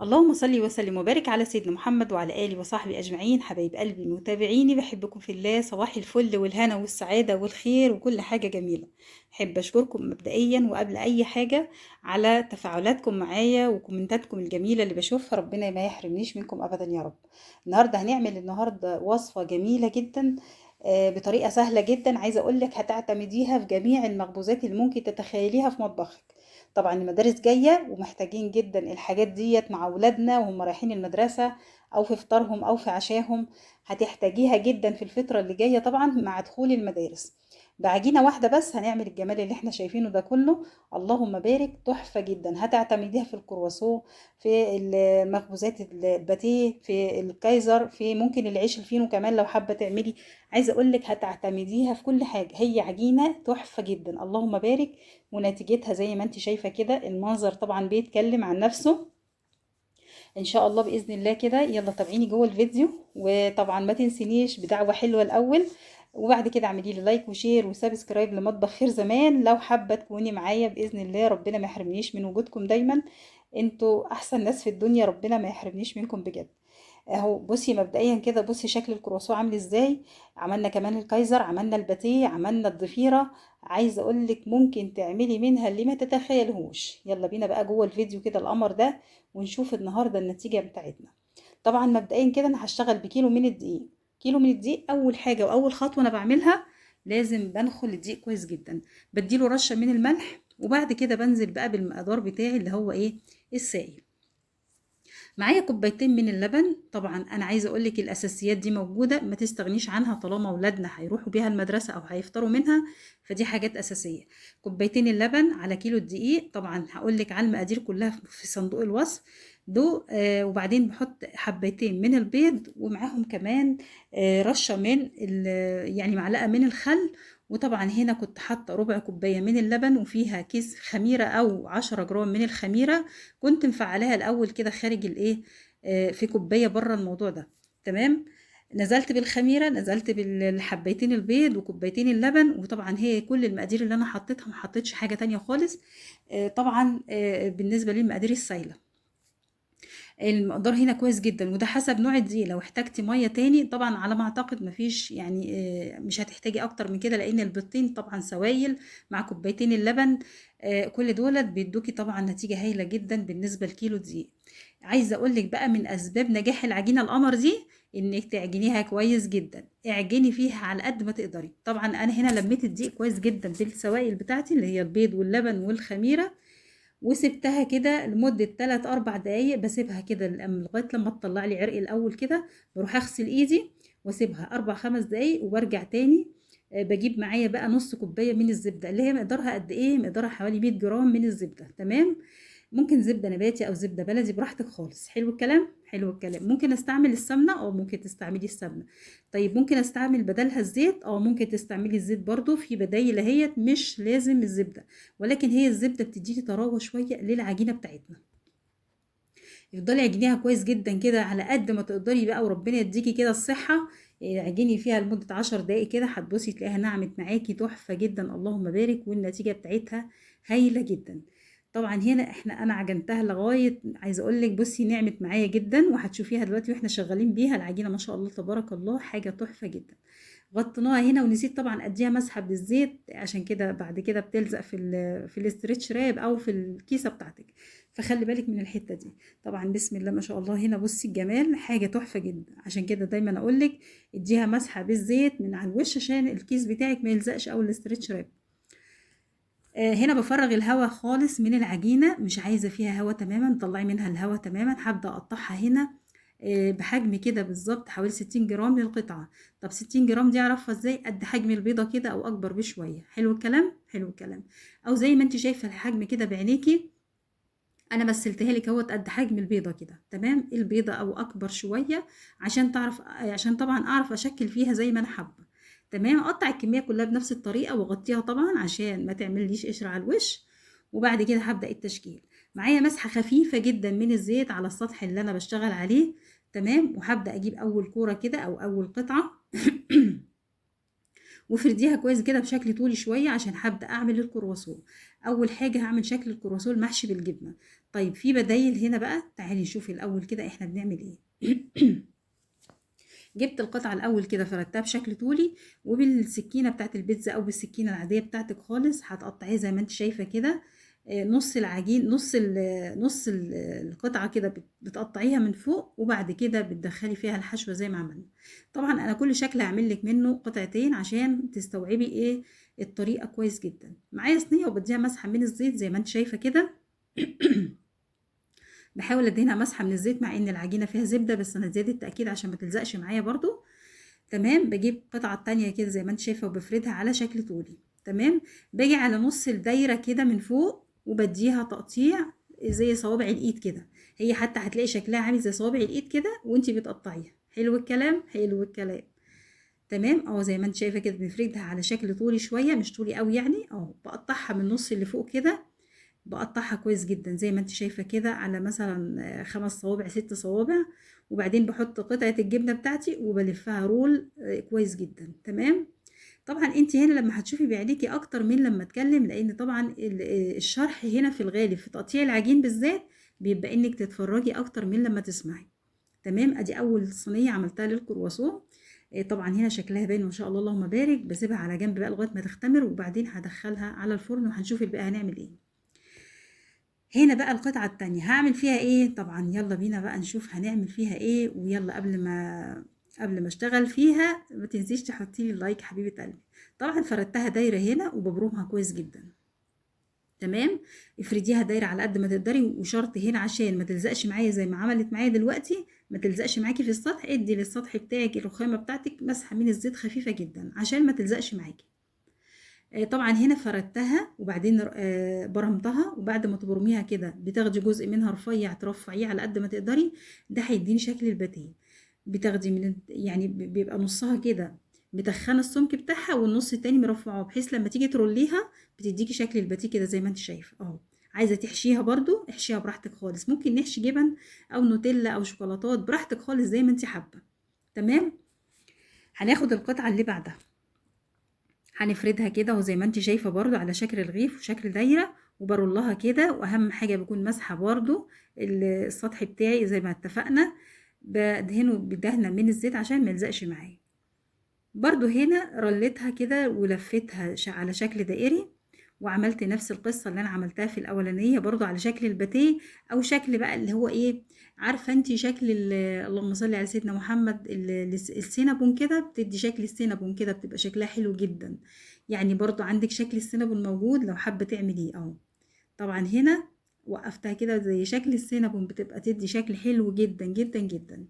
اللهم صل وسلم وبارك على سيدنا محمد وعلى آله وصحبه أجمعين. حبايب قلبي متابعيني، بحبكم في الله. صباح الفل والهنا والسعادة والخير وكل حاجة جميلة. أحب أشكركم مبدئيا وقبل أي حاجة على تفاعلاتكم معايا وكومنتاتكم الجميلة اللي بشوفها، ربنا ما يحرمنيش منكم أبدا يا رب. النهاردة هنعمل وصفة جميلة جدا بطريقة سهلة جدا، عايزة أقولك هتعتمديها في جميع المخبوزات اللي ممكن تتخيليها في مطبخك. طبعا المدارس جاية ومحتاجين جدا الحاجات ديت مع أولادنا وهم رايحين المدرسة أو في فطارهم أو في عشاهم، هتحتاجيها جدا في الفترة اللي جاية طبعا مع دخول المدارس. بعجينة واحدة بس هنعمل الجمال اللي احنا شايفينه ده كله، اللهم بارك، تحفة جدا. هتعتمديها في الكرواسون، في المخبوزات الباتيه، في الكايزر، في ممكن العيش الفينو كمان لو حابة تعملي. عايزة اقولك هتعتمديها في كل حاجة، هي عجينة تحفة جدا اللهم بارك، ونتيجتها زي ما انت شايفة كده، المنظر طبعا بيتكلم عن نفسه ان شاء الله باذن الله كده. يلا تابعيني جوه الفيديو، وطبعا ما تنسينيش بدعوة حلوة الاول، وبعد كده اعملي لي like و share و subscribe لمطبخ خير زمان لو حابة تكوني معايا باذن الله. ربنا ما يحرمنيش من وجودكم دايما، انتوا احسن ناس في الدنيا، ربنا ما يحرمنيش منكم بجد. اهو بصي مبدئيا كده، بصي شكل الكرواسون عامل ازاي. عملنا كمان الكايزر، عملنا الباتيه، عملنا الضفيره. عايزه اقول لك ممكن تعملي منها اللي ما تتخيلهوش. يلا بينا بقى جوه الفيديو كده القمر ده، ونشوف النهارده النتيجة بتاعتنا. طبعا مبدئيا كده انا هشتغل بكيلو من الدقيق. كيلو من الدقيق اول حاجة واول خطوة انا بعملها لازم بنخل الدقيق كويس جدا، بديله رشه من الملح، وبعد كده بنزل بقى بالمقدار بتاعي اللي هو ايه السائل. معايا كوبايتين من اللبن. طبعا انا عايزه اقول لك الاساسيات دي موجودة ما تستغنيش عنها طالما اولادنا هيروحوا بيها المدرسة او هيفطروا منها، فدي حاجات اساسية. كوبايتين اللبن على كيلو الدقيق، طبعا هقول لك على المقادير كلها في صندوق الوصف دو. وبعدين بحط حبيتين من البيض، ومعاهم كمان رشه من يعني معلقه من الخل. وطبعا هنا كنت حاطه ربع كوباية من اللبن وفيها كيس خميره او 10 جرام من الخميره، كنت مفعلاها الاول كده خارج الايه في كوباية بره الموضوع ده. تمام، نزلت بالخميره، نزلت بالحبيتين البيض وكوبايتين اللبن، وطبعا هي كل المقادير اللي انا حطيتها، ما حطيتش حاجة تانية خالص. طبعا بالنسبة للمقادير السايله المقدار هنا كويس جدا، وده حسب نوع الدقيق. لو احتاجتي مية تاني طبعا على ما اعتقد مفيش، يعني مش هتحتاجي اكتر من كده، لان البيضتين طبعا سوائل مع كوبايتين اللبن، كل دولت بيدوكي طبعا نتيجة هايلة جدا بالنسبة لكيلو دقيق. عايزه اقول لك بقى من اسباب نجاح العجينة القمر دي انك تعجنيها كويس جدا، اعجني فيها على قد ما تقدري. طبعا انا هنا لميت الدقيق كويس جدا بالسوائل بتاعتي اللي هي البيض واللبن والخميره، وسبتها كده لمدة 3-4 دقايق، بسيبها كده لغاية لما تطلع لي عرق الأول كده، بروح أغسل إيدي واسيبها 4-5 دقايق وبرجع تاني. بجيب معايا بقى نص كوباية من الزبدة اللي هي مقدارها قد إيه؟ مقدارها حوالي 100 جرام من الزبدة. تمام، ممكن زبدة نباتي أو زبدة بلدي براحتك خالص. حلو الكلام، حلو الكلام. ممكن استعمل السمنة أو ممكن تستعملي السمنة. طيب ممكن استعمل بدلها الزيت أو ممكن تستعملي الزيت برضو، في بدايل اهيت، مش لازم الزبدة، ولكن هي الزبدة بتديكي طراوة شوية للعجينة بتاعتنا. افضلي عجنيها كويس جدا كده على قد ما تقدري بقى، وربنا يديكي كده الصحة. عجني فيها لمدة 10 دقايق كده، هتبصي تلاقيها نعمت معاكي تحفة جدا اللهم بارك، والنتيجة بتاعتها هايلة جدا. طبعا هنا انا عجنتها لغاية عايزه اقول لك بصي نعمت معايا جدا، وهتشوفيها دلوقتي واحنا شغالين بيها. العجينة ما شاء الله تبارك الله حاجة تحفة جدا. غطيناها هنا، ونسيت طبعا اديها مسحه بالزيت عشان كده بعد كده بتلزق في ال stretch wrap او في الكيسة بتاعتك، فخلي بالك من الحتة دي. طبعا بسم الله ما شاء الله هنا بصي الجمال حاجة تحفة جدا. عشان كده دايما اقول لك اديها مسحه بالزيت من على الوش عشان الكيس بتاعك ما يلزقش او ال stretch wrap. هنا بفرغ الهواء خالص من العجينة، مش عايزة فيها هواء تماما، طلعي منها الهواء تماما. هبدأ أقطعها هنا بحجم كده بالظبط حوالي 60 جرام للقطعة. طب 60 جرام دي أعرفها إزاي؟ قد حجم البيضة كده أو أكبر بشوية. حلو الكلام، حلو الكلام. أو زي ما أنت شايفة الحجم كده بعينيكي، أنا مثلتها لك اهوت قد حجم البيضة كده. تمام، البيضة أو أكبر شوية عشان طبعا أعرف أشكل فيها زي ما أنا حابة. تمام، اقطع الكمية كلها بنفس الطريقة واغطيها طبعا عشان ما تعمليش قشرة على الوش. وبعد كده هبدا التشكيل. معايا مسحه خفيفة جدا من الزيت على السطح اللي انا بشتغل عليه. تمام، وهبدا اجيب اول كورة كده او اول قطعه وفرديها كويس كده بشكل طولي شوية عشان هبدا اعمل الكرواسون. اول حاجة هعمل شكل الكرواسون محشي بالجبنه. طيب في بدايل هنا بقى، تعالي نشوف الاول كده احنا بنعمل ايه. جبت القطعة الاول كده فردتها بشكل طولي، وبالسكينه بتاعت البيتزا او بالسكينة العادية بتاعتك خالص هتقطعيها زي ما انت شايفه كده. نص العجين، نص القطعة كده بتقطعيها من فوق، وبعد كده بتدخلي فيها الحشوه زي ما عملنا. طبعا انا كل شكل هعمل لك منه قطعتين عشان تستوعبي ايه الطريقة كويس جدا. معايا صينية وبديها مسحه من الزيت زي ما انت شايفه كده. بحاول ادهنها مسحه من الزيت مع ان العجينة فيها زبدة، بس انا زيادة التاكيد عشان ما تلزقش معايا برضو. تمام. بجيب قطعه التانية كده زي ما انت شايفه وبفردها على شكل طولي. تمام. باجي على نص الدايرة كده من فوق وبديها تقطيع زي صوابع الايد كده، هي حتى هتلاقي شكلها عامل زي صوابع الايد كده وانتي بتقطعيها. حلو الكلام، حلو الكلام. تمام. اهو زي ما انت شايفه كده بنفردها على شكل طولي شوية، مش طولي قوي يعني. اهو بقطعها من النص اللي فوق كده، بقطعها كويس جدا زي ما انت شايفه كده على مثلا 5 صوابع 6 صوابع، وبعدين بحط قطعه الجبنة بتاعتي وبلفها رول كويس جدا. تمام. طبعا انت هنا لما هتشوفي بعينيكي اكتر من لما اتكلم، لان طبعا الشرح هنا في الغالب في تقطيع العجين بالذات بيبقى انك تتفرجي اكتر من لما تسمعي. تمام. ادي اول صينية عملتها للكرواسون. طبعا هنا شكلها باين ما شاء الله اللهم بارك. بسيبها على جنب بقى لغاية ما تختمر، وبعدين هدخلها على الفرن وهنشوف الباقي هنعمل ايه. هنا بقى القطعة التانية هعمل فيها ايه؟ طبعا يلا بينا بقى نشوف هنعمل فيها ايه. ويلا قبل ما اشتغل فيها ما تنسيش تحطي لي ال like حبيبه قلبي. طبعا فردتها دايرة هنا وببرمها كويس جدا. تمام. افرديها دايرة على قد ما تقدري، وشرط هنا عشان ما تلزقش معايا زي ما عملت معايا دلوقتي، ما تلزقش معاكي في السطح، ادي للسطح بتاعك الرخامه بتاعتك مسحه من الزيت خفيفة جدا عشان ما تلزقش معاكي. طبعا هنا فردتها وبعدين برمتها، وبعد ما تبرميها كده بتاخدي جزء منها رفيع ترفعيه على قد ما تقدري، ده هيديني شكل الباتيه. بتاخدي من يعني بيبقى نصها كده متخنه السمك بتاعها والنص التاني مرفعاه، بحيث لما تيجي تروليها بتديكي شكل الباتيه كده زي ما انت شايفه اهو. عايزه تحشيها برضو احشيها براحتك خالص، ممكن نحشي جبن او نوتيلا او شوكولاتات براحتك خالص زي ما انت حابة. تمام. هناخد القطعة اللي بعدها هنفردها كده وزي ما انت شايفه برضو على شكل رغيف وشكل دايرة، وبرولها كده. واهم حاجة بكون ماسحه برضو السطح بتاعي زي ما اتفقنا، بدهنه بدهنه من الزيت عشان ما يلزقش معايا. برضو هنا رليتها كده ولفيتها على شكل دائري، وعملت نفس القصة اللي انا عملتها في الاولانية برضو على شكل الباتيه، او شكل بقى اللي هو ايه، عارفه انت شكل اللهم صل على سيدنا محمد، السينابون كده، بتدي شكل السينابون كده، بتبقى شكلها حلو جدا. يعني برضو عندك شكل السينابون موجود لو حابة تعمليه اهو. طبعا هنا وقفتها كده زي شكل السينابون، بتبقى تدي شكل حلو جدا جدا جدا.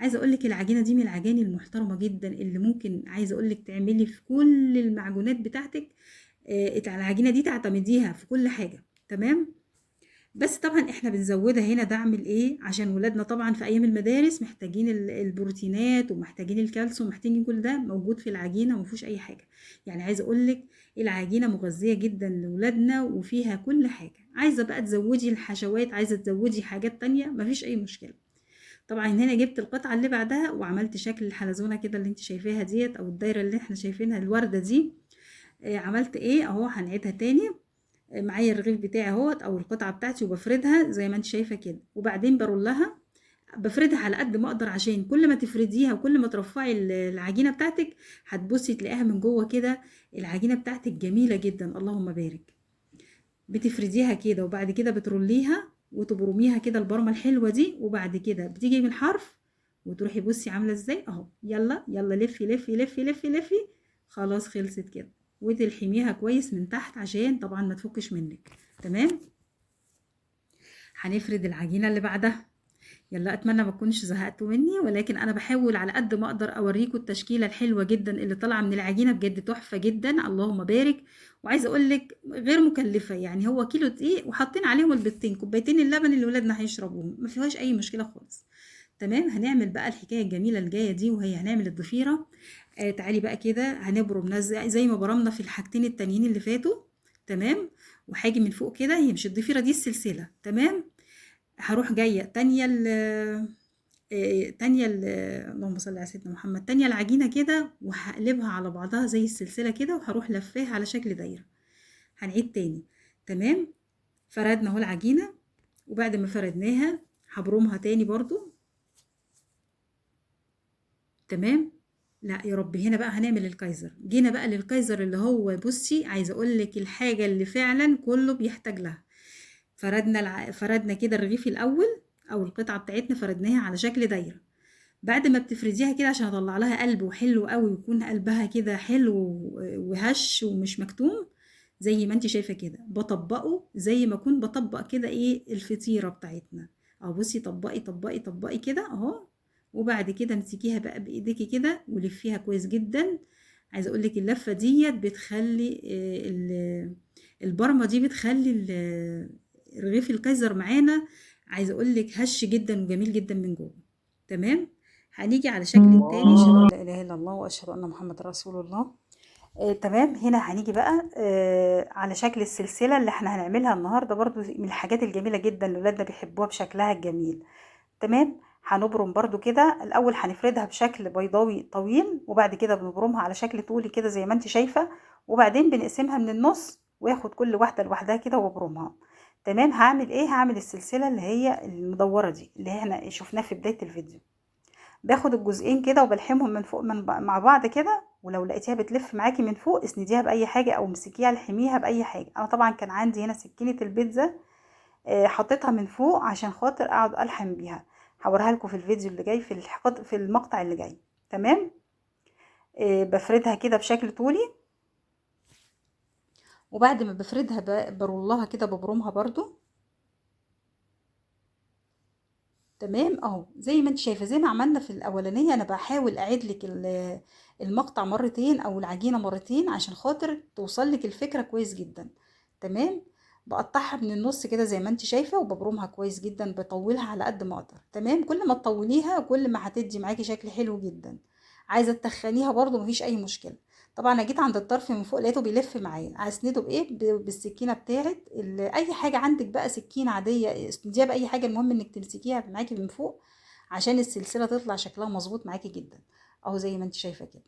عايزه اقول لك العجينة دي من العجائن المحترمة جدا اللي ممكن عايزه اقول لك تعملي في كل المعجونات بتاعتك. العجينة دي تعتمديها في كل حاجة. تمام. بس طبعا احنا بنزودها هنا، ده اعمل ايه عشان ولادنا طبعا في ايام المدارس محتاجين البروتينات ومحتاجين الكالسيوم ومحتاجين كل ده موجود في العجينة ومفيهوش اي حاجة. يعني عايزه اقول لك العجينة مغذيه جدا لولادنا وفيها كل حاجة. عايزه بقى تزودي الحشوات، عايزه تزودي حاجات تانية، مفيش اي مشكلة. طبعا هنا جبت القطعة اللي بعدها وعملت شكل الحلزونه كده اللي انت شايفاها ديت، او الدايرة اللي احنا شايفينها الورده دي. عملت ايه اهو، هنعيدها تاني. معايا الرغيف بتاعي اهوت او القطعة بتاعتي، وبفردها زي ما انت شايفه كده، وبعدين برولها، بفردها على قد ما اقدر عشان كل ما تفرديها وكل ما ترفعي العجينة بتاعتك هتبصي تلاقيها من جوه كده العجينة بتاعتك جميلة جدا اللهم بارك. بتفرديها كده وبعد كده بتروليها وتبرميها كده البرمة الحلوة دي، وبعد كده بتيجي من الحرف وتروحي بصي عامله ازاي اهو. يلا يلا لفي لفي لفي لفي لفي، خلاص خلصت كده. وتلحميها كويس من تحت عشان طبعا ما تفكش منك. تمام. هنفرد العجينة اللي بعدها. يلا اتمنى ما تكونش زهقتوا مني، ولكن انا بحاول على قد ما اقدر اوريكم التشكيلة الحلوة جدا اللي طالعه من العجينة، بجد تحفة جدا اللهم بارك. وعايزه اقول لك غير مكلفة، يعني هو كيلو دقيق وحاطين عليهم البيضتين، كوبايتين اللبن اللي ولادنا هيشربوهم، ما فيهاش اي مشكلة خالص. تمام. هنعمل بقى الحكاية الجميلة الجاية دي، وهي هنعمل الضفيره. تعالي بقى كده هنبرم زي ما برمنا في الحاجتين التانيين اللي فاتوا. تمام. وهاجي من فوق كده، هي مش الضفيره دي السلسلة. تمام. هروح جاية تانية تانية اللهم صل على سيدنا محمد، تانية العجينة كده وهقلبها على بعضها زي السلسلة كده، وهروح لفاها على شكل دايرة. هنعيد تاني. تمام، فردنا اهو العجينة، وبعد ما فردناها هبرمها تاني برضو. تمام، لا يا رب، هنا بقى هنعمل الكايزر. جينا بقى للكايزر اللي هو بصي عايزه اقول لك الحاجة اللي فعلا كله بيحتاج لها. فردنا كده الرغيف الاول او القطعة بتاعتنا، فردناها على شكل دايرة. بعد ما بتفرديها كده عشان اطلع لها قلب وحلو قوي، ويكون قلبها كده حلو وهش ومش مكتوم زي ما انت شايفه كده، بطبقه زي ما اكون بطبق كده ايه الفطيره بتاعتنا اهو. بصي طبقي طبقي طبقي كده اهو، وبعد كده امسكيها بقى بايديكي كده ولفيها كويس جدا. عايزه اقول لك اللفة ديت بتخلي البرمة دي بتخلي رغيف الكايزر معانا، عايزه اقول لك هش جدا وجميل جدا من جوه. تمام، هنيجي على شكل التاني. اشهد ان لا اله الا الله واشهد ان محمد رسول الله. تمام، هنا هنيجي بقى على شكل السلسلة اللي احنا هنعملها النهارده، برضو من الحاجات الجميلة جدا اللي ولادنا بيحبوها بشكلها الجميل. تمام، هنبرم برضو كده الاول، هنفردها بشكل بيضاوي طويل، وبعد كده بنبرمها على شكل طولي كده زي ما انت شايفه، وبعدين بنقسمها من النص واخد كل واحدة لوحدها كده وابرمها. تمام، هعمل ايه؟ هعمل السلسلة اللي هي المدوره دي اللي احنا شفناها في بداية الفيديو. باخد الجزئين كده وبلحمهم من فوق من مع بعض كده، ولو لقيتيها بتلف معاكي من فوق اسنديها باي حاجة او امسكيها الحميها باي حاجة. انا طبعا كان عندي هنا سكينة البيتزا، حطيتها من فوق عشان خاطر اقعد الحم بيها. هوريها لكم في الفيديو اللي جاي، في المقطع اللي جاي. تمام، بفردها كده بشكل طولي، وبعد ما بفردها برولها كده، ببرمها برضو. تمام اهو زي ما انت شايفه، زي ما عملنا في الاولانية. انا بحاول اعيد لك المقطع مرتين او العجينة مرتين عشان خاطر توصل لك الفكرة كويس جدا. تمام، بقطعها من النص كده زي ما انت شايفه، وببرمها كويس جدا، بطولها على قد ما اقدر. تمام، كل ما تطوليها كل ما هتدي معاكي شكل حلو جدا. عايزه تخنيها برضو مفيش اي مشكلة. طبعا انا جيت عند الطرف من فوق لقيته بيلف معايا، اسنده بايه؟ بالسكينة بتاعت اي حاجة عندك بقى، سكينة عادية اسنديها باي حاجة، المهم انك تمسكيها معاكي من فوق عشان السلسلة تطلع شكلها مظبوط معاكي جدا اهو زي ما انت شايفه كده.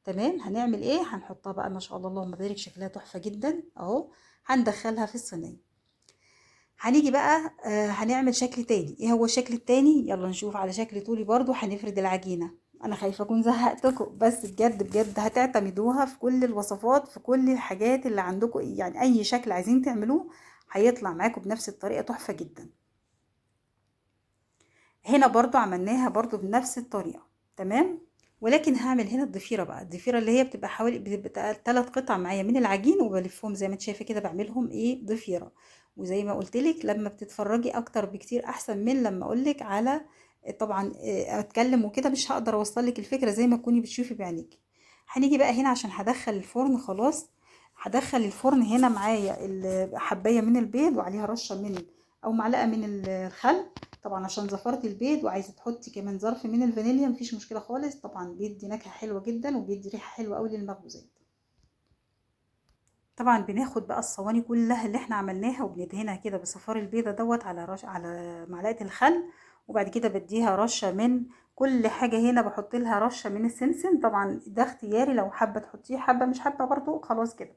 تمام، هنعمل ايه؟ هنحطها بقى ما شاء الله اللهم بارك، شكلها تحفة جدا اهو. هندخلها في الصينية. هنيجي بقى هنعمل شكل تاني. ايه هو الشكل التاني؟ يلا نشوف. على شكل طولي برضو هنفرد العجينة. انا خايفة اكون زهقتكم، بس بجد بجد هتعتمدوها في كل الوصفات، في كل الحاجات اللي عندكم، يعني اي شكل عايزين تعملوه هيطلع معاكم بنفس الطريقة تحفة جدا. هنا برضو عملناها برضو بنفس الطريقة. تمام، ولكن هعمل هنا الضفيره بقى، الضفيره اللي هي بتبقى حوالي بتبقى 3 قطع معايا من العجين، وبلفهم زي ما انت شايفه كده، بعملهم ايه؟ ضفيرة. وزي ما قلت لك لما بتتفرجي اكتر بكتير احسن من لما اقول لك على طبعا اتكلم وكده، مش هقدر اوصل لك الفكرة زي ما تكوني بتشوفي بعينيكي. هنيجي بقى هنا عشان هدخل الفرن. خلاص هدخل الفرن. هنا معايا حبايه من البيض وعليها رشه من او معلقه من الخل، طبعا عشان زفرت البيض، وعايزه تحطي كمان ظرف من الفانيليا مفيش مشكلة خالص، طبعا بيدي نكهة حلوة جدا وبيدي ريحه حلوة قوي للمخبوزات. طبعا بناخد بقى الصواني كلها اللي احنا عملناها وبندهنها كده بصفار البيضة دوت على معلقه الخل، وبعد كده بديها رشه من كل حاجة. هنا بحط لها رشه من السمسم، طبعا ده اختياري، لو حابة تحطيه حابة، مش حابة برضو خلاص كده.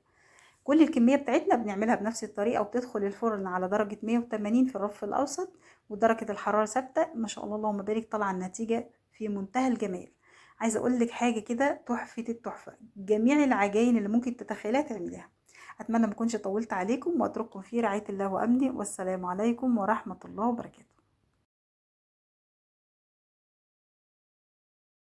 كل الكمية بتاعتنا بنعملها بنفس الطريقة، وبتدخل الفرن على درجه 180 في الرف الاوسط، ودرجة الحرارة ثابتة. ما شاء الله اللهم بارك، طالعه النتيجة في منتهى الجمال. عايزه اقول لك حاجة كده تحفة التحفة، جميع العجاين اللي ممكن تتخيلها تعمليها. اتمنى ما اكونش طولت عليكم، واترككم في رعاية الله وامنه، والسلام عليكم ورحمة الله وبركاته.